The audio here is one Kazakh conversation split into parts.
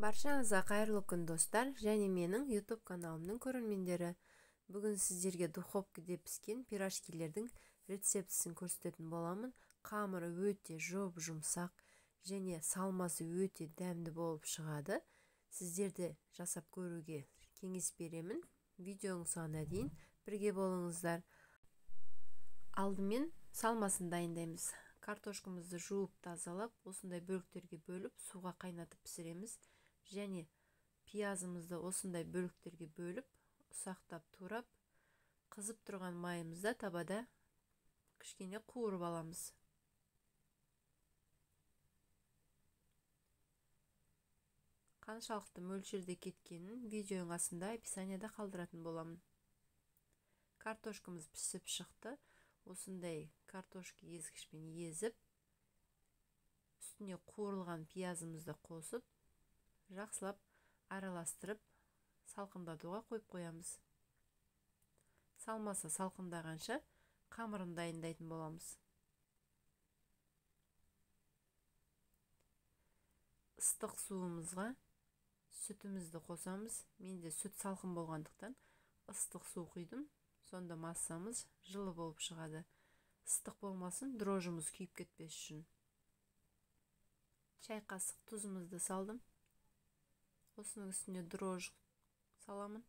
Баршаңызға қайырлы күн, достар, және менің YouTube каналымның көрермендері. Бүгін сіздерге духовкада піскен пирожкилердің рецептісін көрсететін боламын. Қамыры өте жұп-жұмсақ және салмасы өте дәмді болып шығады. Сіздерді жасап көруге кеңес беремін. Видеоның соңына дейін бірге болыңыздар. Алдымен салмасын дайындаймыз. Картошкамызды жуып тазалап, осындай бөліктерге бөліп, суға қайнатып пісіреміз. Және пиязымызды осындай бөліктерге бөліп, ұсақтап турап, қызып тұрған майымызда табада кішкене қуырып аламыз. Қаншалықты мөлшерде кеткенін видеоның астында описанияда қалдыратын боламын. Картошкамыз пісіп шықты. Осындай картошка езгішпен езіп, үстіне қуырылған пиязымызды қосып, жақсылап араластырып, салқындатуға қойып қоямыз. Салмасы салқындағанша қамырын дайындайтын боламыз. Ыстық суымызға сүтімізді қосамыз. Менде сүт салқын болғандықтан ыстық су құйдым. Сонда массамыз жылы болып шығады. Ыстық болмасын, дрожжымыз күйіп кетпес үшін. Шай қасық тұзымызды салдым. Осының үстіне дрожж саламын.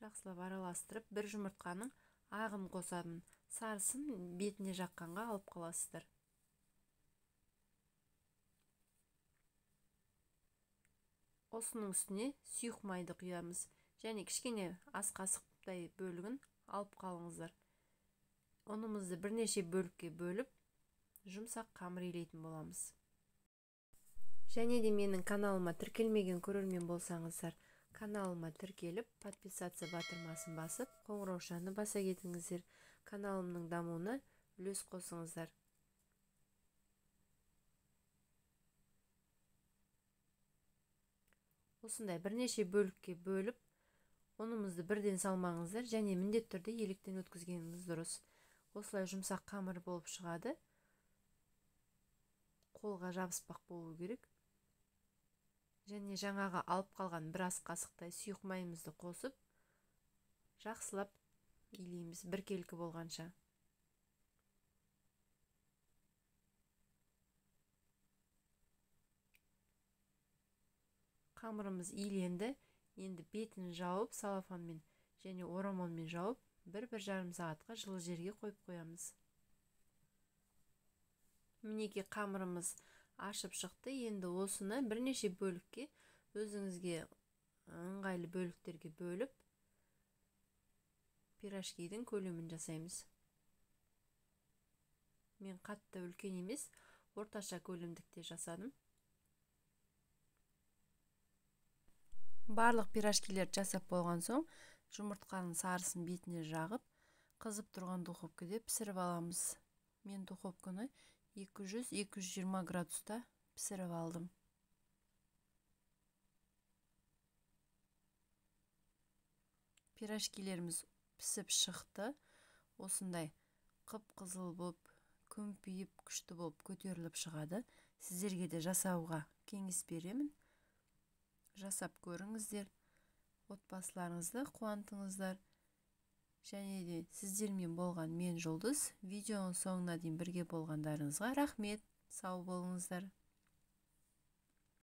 Жақсылап араластырып, бір жұмыртқаның ағын қосамын. Сарысын бетіне жаққанға алып қаласыздар. Осының үстіне сұйық майды құямыз. Және кішкене ас қасықтай бөлігін алып қалыңыздар. Ұнымызды бірнеше бөлікке бөліп, жұмсақ қамыр илейтін боламыз. Және де менің каналыма тіркелмеген көрермен болсаңыздар, каналыма тіркеліп, подписаться батырмасын басып, қоңыраушаны баса кетіңіздер. Каналымның дамуына үлес қосыңыздар. Осындай бірнеше бөлікке бөліп, ұнымызды бірден салмаңыздар және міндетті түрде електен өткізгеніңіз дұрыс. Осылай жұмсақ қамыр болып шығады. Қолға жабыспақ болу керек. Және жаңағы алып қалған бір ас қасықтай сұйық майымызды қосып, жақсылап илейміз біркелкі болғанша. Қамырымыз иленді. Енді бетін жауып, салафанмен және орамалмен жауып, бір-бір жарым сағатқа жылы жерге қойып қоямыз. Мінекей қамырымыз ашып шықты. Енді осыны бірнеше бөлікке, өзіңізге ыңғайлы бөліктерге бөліп, пирожкидің көлемін жасаймыз. Мен қатты үлкен емес, орташа көлемдікте жасадым. Барлық пирожкилерді жасап болған соң, жұмыртқаның сарысын бетіне жағып, қызып тұрған духовкада пісіріп аламыз. Мен духовканы 200-220 градуста пісіріп алдым. Пирожкилеріміз пісіп шықты. Осындай қып-қызыл болып, күмпиіп, күшті болып көтеріліп шығады. Сіздерге де жасауға кеңес беремін. Жасап көріңіздер, отбасыларыңызды қуантыңыздар. Және де сіздермен болған мен Жұлдыз. Видеоның соңына дейін бірге болғандарыңызға рахмет. Сау болыңыздар.